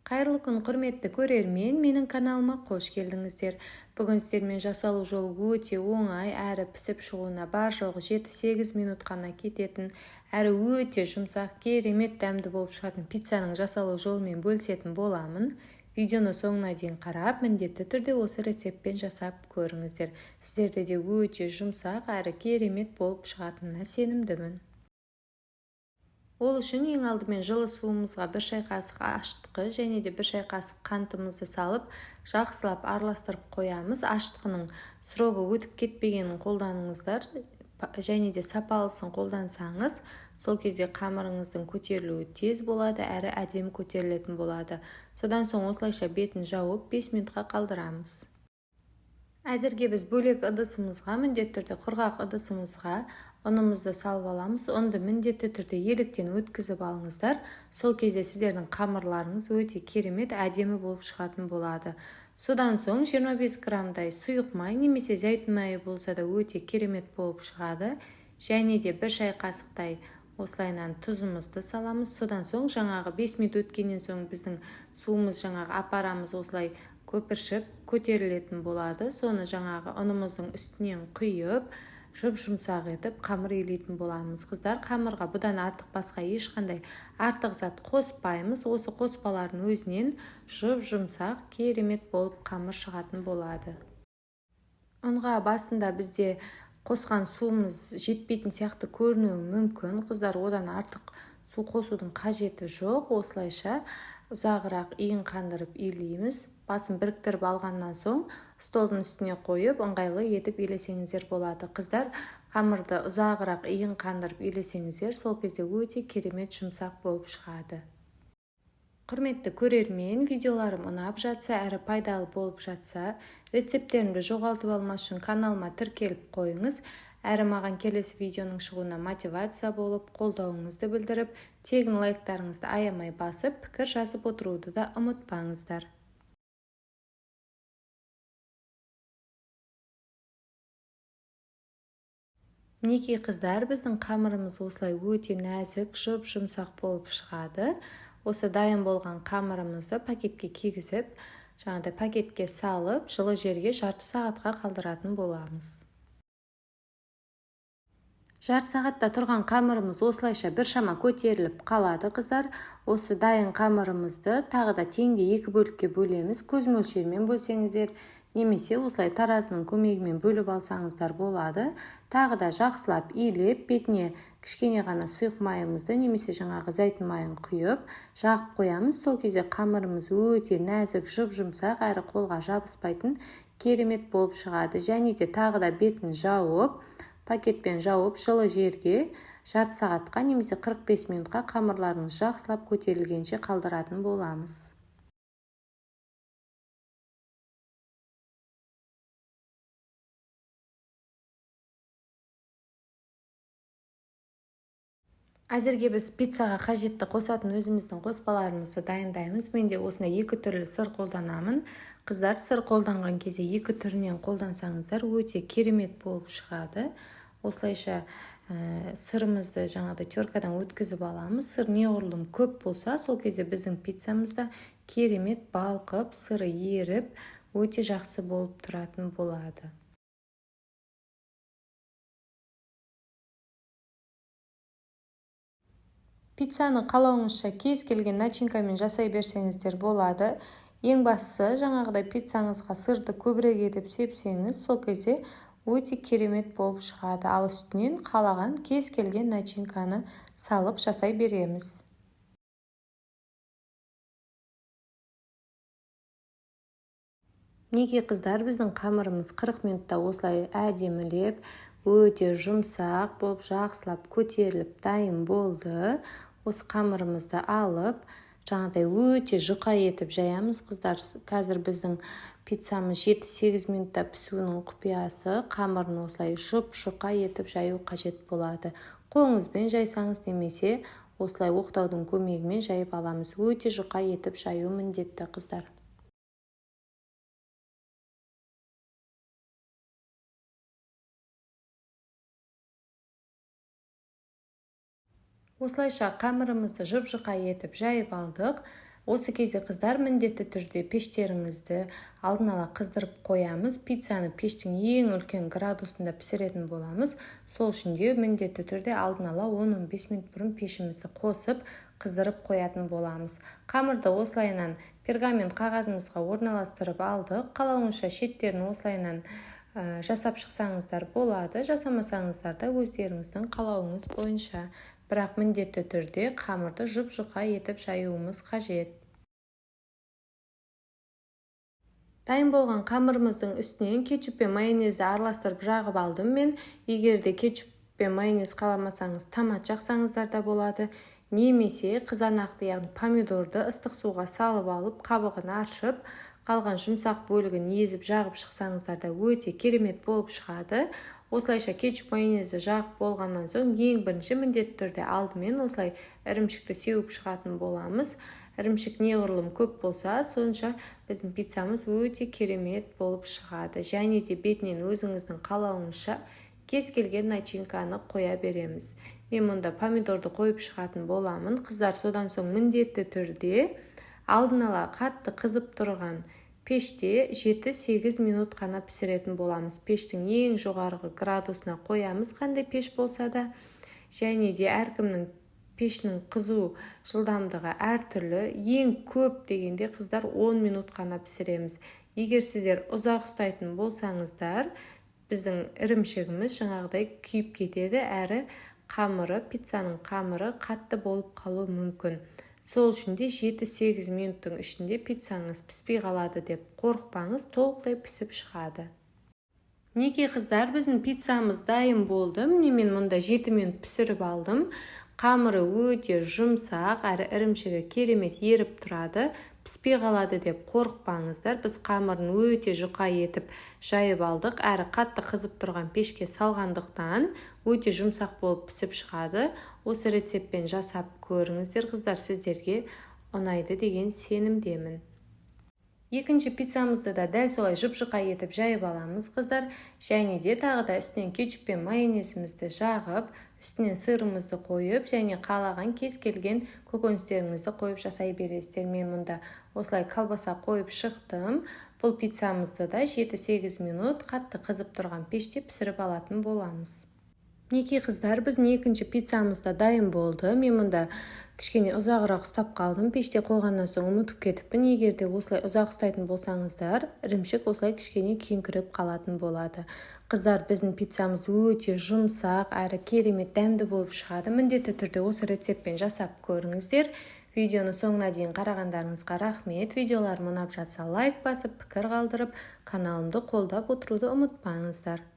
Қайырлы күн, құрметті көрермен! Менің каналыма қош келдіңіздер. Бүгін сіздермен жасалу жолы өте оңай, әрі пісіп шығуына бар жоғы 7-8 минут қана кететін, әрі өте жұмсақ, керемет дәмді болып шығатын пиццаның жасалу жолымен бөлісетін боламын. Видеоны соңына дейін қарап, міндетті түрде осы рецептпен жасап көріңіздер. Сіздерде де өте жұмсақ әрі керемет болып шығатынына сенімдімін. Ол үшін ең алдымен жылы суымызға 1 шай қасық ашытқы және де 1 шай қасық қантымызды салып, жақсылап араластырып қоямыз. Ашытқының срогы өтіп кетпегенін қолданыңыздар және де сапалысын қолдансаңыз, сол кезде қамырыңыздың көтерілуі тез болады, әрі әдемі көтерілетін болады. Содан соң осылайша бетін жауып 5 минутқа қалдырамыз. Әзірге біз бөлек ыдысымызға, міндетті түрде құрғақ ыдысымызға ұнымызды салып аламыз. Ұнды міндетті түрде електен өткізіп алыңыздар. Сол кезде сіздердің қамырларыңыз өте керемет, әдемі болып шығатын болады. Содан соң 25 граммдай сұйық май немесе зәйтүн майы болса да өте керемет болып шығады. Және де 1 шай қасықтай осылайынан тұзымызды саламыз. Содан соң жаңағы 5 минут өткеннен соң біздің суымыз жаңағы апарамыз осылай көпіршіп көтерілетін болады. Соны жаңағы ұнымыздың үстінен құйып, жұп-жұмсақ етіп қамыр илейтін боламыз. Қыздар, қамырға бұдан артық басқа ешқандай артық зат қоспаймыз. Осы қоспалардың өзінен жұп-жұмсақ, керемет болып қамыр шығатын болады. Ұнға басында бізде қосқан суымыз жетпейтін сияқты көрінуі мүмкін. Қыздар, одан артық су қосудың қажеті жоқ. Осылайша ұзағырақ иін қандырып илейміз. Басын біріктіріп алғаннан соң столдың үстіне қойып, ыңғайлы етіп илесеңіздер болады. Қыздар, қамырды ұзағырақ иін қандырып илесеңіздер, сол кезде өте керемет жұмсақ болып шығады. Құрметті көрермен, видеоларым ұнап жатса, әрі пайдалы болып жатса, рецепттерімді жоғалтып алмас үшін каналыма тіркеліп қойыңыз. Әрі маған келесі видеоның шығуына мотивация болып, қолдауыңызды білдіріп, тегін лайктарыңызды аямай басып, пікір жазып отыруды да ұмытпаңыздар. Мінекей, қыздар, біздің қамырымыз осылай өте нәзік, жұп-жұмсақ болып шығады. Осы дайын болған қамырымызды пакетке кигізіп, жаңағыдай пакетке салып, жылы жерге жарты сағатқа қалдыратын боламыз. Жарты сағатта тұрған қамырымыз осылайша біршама көтеріліп қалады, қыздар. Осы дайын қамырымызды тағы да теңдей екі бөлікке бөлеміз. Көз мөлшерімен бөлсеңіздер, немесе осылай таразының көмегімен бөліп алсаңыздар болады. Тағы да жақсылап илеп, бетіне кішкене ғана сұйық майымызды немесе жаңағы зәйтүн майын құйып, жағып қоямыз. Сол кезде қамырымыз өте нәзік, жұп-жұмсақ, әрі қолға жабыспайтын керемет болып шығады. Және де тағы да бетін жауып, пакетпен жауып, жылы жерге жарты сағатқа немесе 45 минутқа қамырларыңыз жақсылап көтерілгенше қалдыратын боламыз. Әзірге біз пиццаға қажетті қосатын өзіміздің қоспаларымызды дайындаймыз. Мен де осындай екі түрлі сыр қолданамын. Қыздар, сыр қолданған кезде екі түрінен қолдансаңыздар өте керемет болып шығады. Осылайша сырымызды жаңағыдай теркадан өткізіп аламыз. Сыр неғұрлым көп болса, сол кезде біздің пиццамызда керемет балқып, сыры еріп, өте жақсы болып тұратын болады. Пиццаны қалауыңызша кез келген начинкамен жасай берсеңіздер болады. Ең бастысы, жаңағыдай пиццаңызға сырды көбірек етіп сепсеңіз, сол кезде өте керемет болып шығады. Ал үстінен қалаған кез келген начинканы салып жасай береміз. Мінекей, қыздар, біздің қамырымыз 40 минутта осылай әдемілеп, өте жұмсақ болып, жақсылап көтеріліп дайын болды. Осы қамырымызды алып, жаңағыдай өте жұқа етіп жаямыз, қыздар. Қазір біздің пиццамыз 7-8 минутта пісуінің құпиясы қамырын осылай жұп-жұқа етіп жаю қажет болады. Қолыңызбен жайсаңыз немесе осылай оқтаудың көмегімен жайып аламыз. Өте жұқа етіп жаю міндетті, қыздар. Осылайша қамырымызды жұп-жұқа етіп жайып алдық. Осы кезде, қыздар, міндетті түрде пештеріңізді алдын ала қыздырып қоямыз. Пиццаны пештің ең үлкен градусында пісіретін боламыз. Сол үшін де міндетті түрде алдын ала 10-15 минут бұрын пешімізді қосып, қыздырып қоятын боламыз. Қамырды осылайынан пергамент қағазымызға орналастырып алдық. Қалауыңызша шеттерін осылайынан жасап шықсаңыздар болады, жасамасаңыздар да өздеріңіздің қалауыңыз бойынша. Бірақ міндетті түрде қамырды жұп-жұқа етіп жаюымыз қажет. Дайын болған қамырымыздың үстінен кетчуп пен майонезді араластырып жағып алдым мен. Егер де кетчуп пен майонез қаламасаңыз, томат жақсаңыздар да болады. Немесе қызанақты, яғни помидорды ыстық суға салып алып, қабығын аршып, қалған жұмсақ бөлігін езіп жағып шықсаңыздар да өте керемет болып шығады. Осылайша кетчуп, майонезді жағып болғаннан соң, ең бірінші міндетті түрде алдымен осылай ірімшікті сеуіп шығатын боламыз. Ірімшік неғұрлым көп болса, сонша біздің пиццамыз өте керемет болып шығады. Және де бетінен өзіңіздің қалауыңызша кез келген начинканы қоя береміз. Мен мұнда помидорды қойып шығатын боламын. Қыздар, содан соң міндетті түрде алдын ала қатты қызып тұрған пеште 7-8 минут қана пісіретін боламыз. Пештің ең жоғарғы градусына қоямыз, қандай пеш болса да. Және де әркімнің пешінің қызу жылдамдығы әртүрлі. Ең көп дегенде, қыздар, 10 минут қана пісіреміз. Егер сіздер ұзақ ұстайтын болсаңыздар, біздің ірімшігіміз жаңағыдай күйіп кетеді, әрі қамыры, пиццаның қамыры қатты болып қалуы мүмкін. Сол үшін де 7-8 минуттың ішінде пиццаңыз піспей қалады деп қорықпаңыз, толықтай пісіп шығады. Мінекей, қыздар, біздің пиццамыз дайын болды. Міне, мен мұнда 7 минут пісіріп алдым. Қамыры өте жұмсақ, әрі ірімшігі керемет еріп тұрады. Піспей қалады деп қорықпаңыздар. Біз қамырын өте жұқа етіп жайып алдық, әрі қатты қызып тұрған пешке салғандықтан өте жұмсақ болып пісіп шығады. Осы рецептпен жасап көріңіздер, қыздар, сіздерге ұнайды деген сенімдемін. Екінші пиццамызды да дәл солай жұп-жұқа етіп жайып аламыз, қыздар. Және де тағы да үстінен кетчуп пен майонезімізді жағып, үстінен сырымызды қойып және қалаған кез келген көкөністеріңізді қойып жасай бересіздер. Мен мұнда осылай колбаса қойып шықтым. Бұл пиццамызды да 7-8 минут қатты қызып тұрған пеште пісіріп алатын боламыз. Мінекей, қыздар, біздің екінші пиццамыз да дайын болды. Мен мұнда кішкене ұзағырақ ұстап қалдым, пеште қойғаннан соң ұмытып кетіппін. Егер де осылай ұзақ ұстайтын болсаңыздар, ірімшік осылай кішкене күйіңкіреп қалатын болады. Қыздар, біздің пиццамыз өте жұмсақ әрі керемет дәмді болып шығады. Міндетті түрде осы рецептпен жасап көріңіздер. Видеоны соңына дейін қарағандарыңызға рахмет. Видеоларым ұнап жатса, лайк басып, пікір қалдырып, каналымды қолдап отыруды ұмытпаңыздар.